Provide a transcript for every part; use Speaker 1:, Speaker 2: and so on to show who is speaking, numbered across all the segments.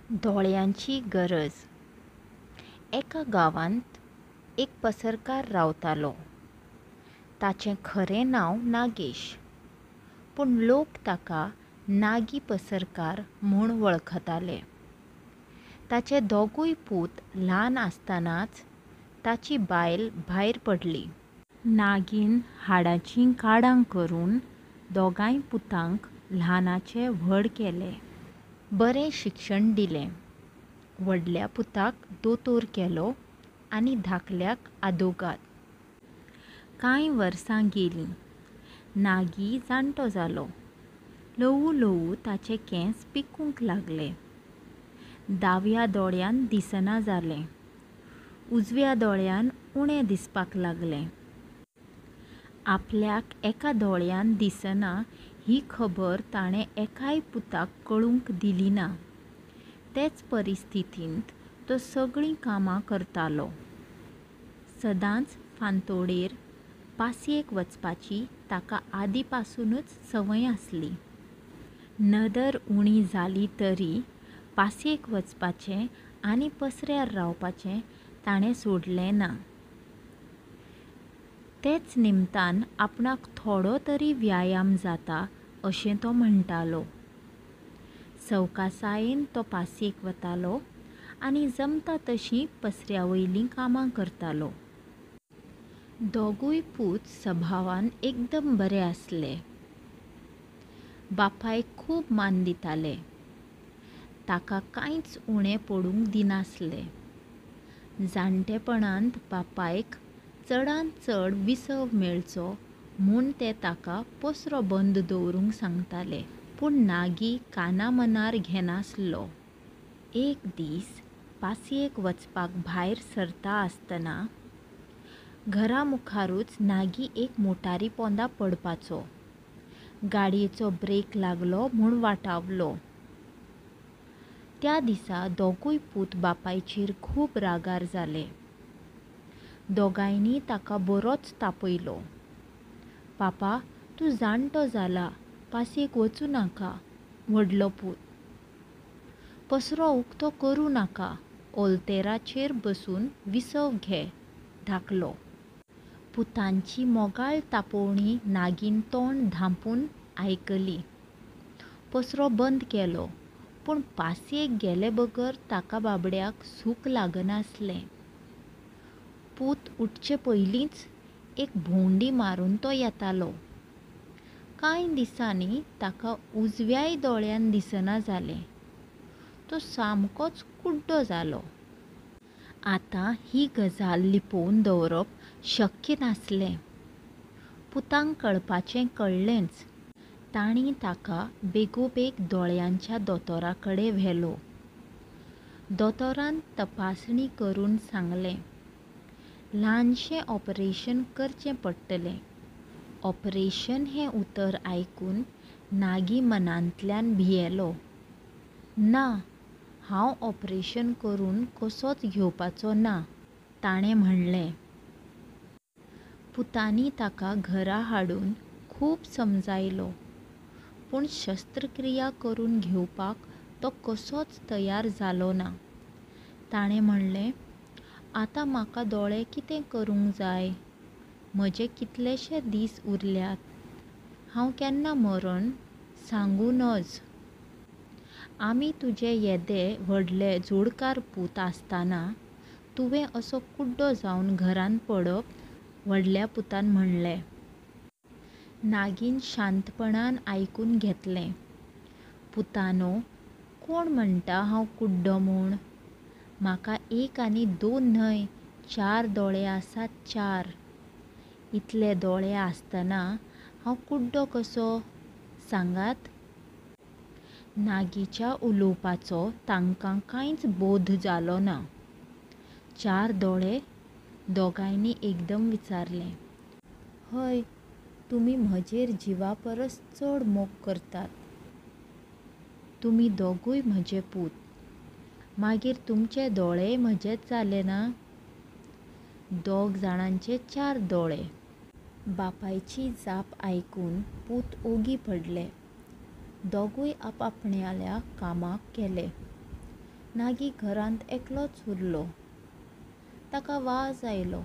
Speaker 1: दोळ्यांची गरज. एका गांवांत एक पसरकार रावतालो. ताचें खरें नांव नागेश, पूण लोक ताका नागी पसरकार म्हूण वळखताले. ताचे दोगूय पूत ल्हान आसतनाच ताची बायल भायर पडली. नागीन हाडाचीं काडां करून दोगांय पुतांक ल्हानाचे व्हड केले. बरें शिक्षण दिलें. व्हडल्या पुताक दोतोर केलो आनी धाकल्याक आदोगाद. कांय वर्सां गेलीं. नागी जाणटो जालो. ल्हवू ल्हवू ताचे केंस पिकूंक लागले. दाव्या दोळ्यान दिसना जालें. उजव्या दोळ्यान उणें दिसपाक लागलें. आपल्याक एका दोळ्यान दिसना ही खबर ताणें एकाय पुताक कळूंक दिली ना. तेच परिस्थितींत तो सगळीं कामां करतालो. सदांच फांतोडेर पासयेक वचपाची ताका आदीं पासुनूच संवय आसली. नदर उणी जाली तरी पासयेक वचपाचें आनी पसऱ्यार रावपाचें ताणें सोडलें ना. तेच निमतान आपणाक थोडो तरी व्यायाम जाता अशें तो म्हणटालो. सवकासायेन तो पासयेक वतालो आनी जमता तशीं पसऱ्या वयलीं कामां करतालो. दोगूय पूत सभावान एकदम बरे आसले. बापायक खूब मान दिताले. ताका कांयच उणें पडूंक दिनासले. जाणटेपणांत बापायक चडांत चड विसव मेळचो म्हूण ते ताका पसरो बंद दवरूंक सांगताले. पूण नागी कानामनार घेनासलो. एक दीस पासयेक वचपाक भायर सरता आसतना घरा मुखारूच नागी एक मोटारी पोंदा पडपाचो. गाडयेचो ब्रेक लागलो म्हूण वाटावलो. त्या दिसा दोगूय पूत बापायचेर खूब रागार जाले. दोगांयनी ताका बरोच तापयलो. पापा, तूं जाणटो जाला, पासयेक वचूं नाका, व्हडलो पूत. पसरो उकतो करूं नाका, ओल्तेराचेर बसून विसव घे, धाकलो. पुतांची मोगाळ तापोवणी नागीन तोंड धांपून आयकली. पसरो बंद केलो. पूण पासयेक गेले बगर ताका बाबड्याक सूख लागनासलें. पूत उठचे पयलींच एक भोंवडी मारून तो येतालो. कांय दिसांनी ताका उजव्याय दोळ्यान दिसना जालें. तो सामकोच कुड्डो जालो. आतां ही गजाल लिपोवन दवरप शक्य नासलें. पुतांक कळपाचें कळ्ळेंच. तांणी ताका बेगोबेग दोळ्यांच्या दोतोरा कडेन व्हेलो. दोतोरान तपासणी करून सांगलें, ल्हानशें ऑपरेशन करचें पडटलें. ऑपरेशन हें उतर आयकून नागी मनांतल्यान भियेलो. ना, हांव ऑपरेशन करून कसोच घेवपाचो ना, ताणें म्हणलें. पुतांनी ताका घरा हाडून खूब समजायलो. पूण शस्त्रक्रिया करून घेवपाक तो कसोच तयार जालो ना. ताणें म्हणलें, आतां म्हाका दोळे कितें करूंक जाय? म्हजे कितलेशे दीस उरल्यात? हांव केन्ना मरन, सांगूं नज. आमी तुजे येदे व्हडले जोडकार पूत आसतना तुवें असो कुड्डो जावन घरांत पडप? व्हडल्या पुतान म्हणलें. नागीन शांतपणान आयकून घेतलें. पुतांनो, कोण म्हणटा हांव कुड्डो म्हूण? म्हाका एक आनी दोन न्हय, चार दोळे आसात चार. इतले दोळे आसतना हांव कुड्डो कसो? सांगात? नागीच्या उलोवपाचो तांकां कांयच बोध जालो ना. चार दोळे? दोगांयनी एकदम विचारलें. हय, तुमी म्हजेर जिवा परस चड मोग करतात. तुमी दोगूय म्हजे पूत. मागीर तुमचे दोळेय म्हजेच जाले ना? दोग जाणांचे चार दोळे. बापायची जाप आयकून पूत ओगी पडले. दोगूय आपआपणाल्या कामाक गेले. नागी घरांत एकलोच उरलो. ताका वाज आयलो.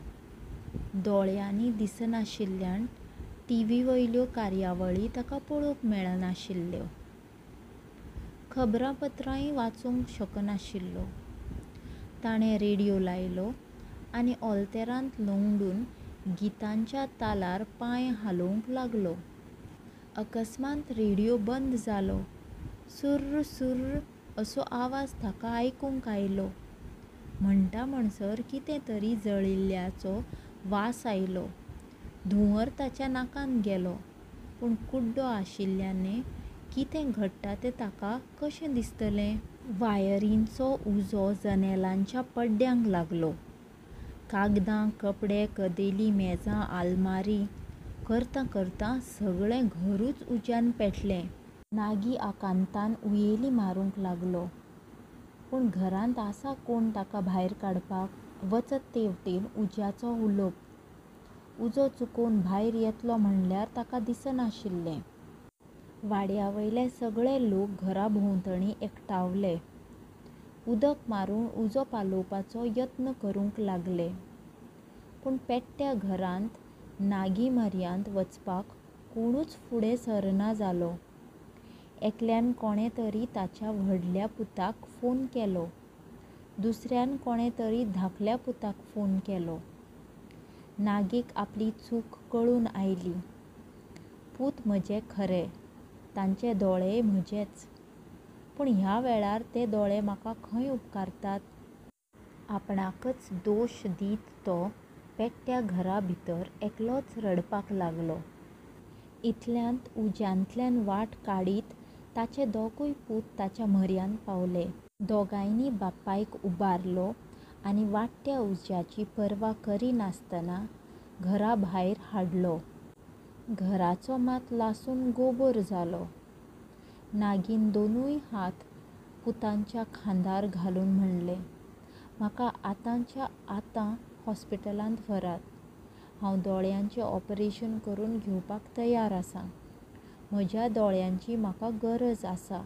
Speaker 1: दोळ्यांनी दिसनाशिल्ल्यान टिव्ही वयल्यो कार्यावळी ताका पळोवंक मेळनाशिल्ल्यो. खबरापत्रांय वाचूंक शकनाशिल्लो. ताणें रेडियो लायलो आनी ऑल्तेरांत लवंडून गितांच्या तालार पांय हालोवंक लागलो. अकस्मात रेडियो बंद जालो. सुर्र सुर्र असो आवाज ताका आयकूंक आयलो. म्हणटा म्हणसर कितें तरी जळिल्ल्याचो वास आयलो. धुंवर ताच्या नाकांत गेलो. पूण कुड्डो आशिल्ल्याने कितें घडटा तें ताका कशें दिसतलें? वायरींचो उजो जनेलांच्या पड्ड्यांक लागलो. कागदां, कपडे, कदेली, मेजां, आलमारी करतां करतां सगळें घरूच उज्यान पेटलें. नागी आकांतान हुयेली मारूंक लागलो. पूण घरांत आसा कोण ताका भायर काडपाक? वचत तेवटेन उज्याचो हुलोप. उजो चुकोवन भायर येतलो म्हणल्यार ताका दिसनाशिल्लें. वाड्यावयले सगळे लोक घरा भोंवतणी एकठावले. उदक मारून उजो पालोवपाचो यत्न करूंक लागले. पूण पेट्ट्या घरांत नागी म्हऱ्यांत वचपाक कोणूच फुडें सरना जालो. एकल्यान कोणें तरी ताच्या व्हडल्या पुताक फोन केलो. दुसऱ्यान कोणें तरी धाकल्या पुताक फोन केलो. नागीक आपली चूक कळून आयली. पूत म्हजे खरे, तांचे दोळेय म्हजेच. पूण ह्या वेळार ते दोळे म्हाका खंय उपकारतात? आपणाकच दोश दीत तो पेट्ट्या घरा भितर एकलोच रडपाक लागलो. इतल्यांत उज्यांतल्यान वाट काडीत ताचे दोगूय पूत ताच्या म्हऱ्यांत पावले. दोगांयनी बापायक उबारलो आनी वाडट्या उज्याची पर्वा करिनासतना घरा भायर हाडलो. घराचो मात लासून गोबोर जालो. नागीन दोनूय हात पुतांच्या खांदार घालून म्हणलें, म्हाका आतांच्या आतां हॉस्पिटलांत व्हरात. हांव दोळ्यांचें ऑपरेशन करून घेवपाक तयार आसां. म्हज्या दोळ्यांची म्हाका गरज आसा.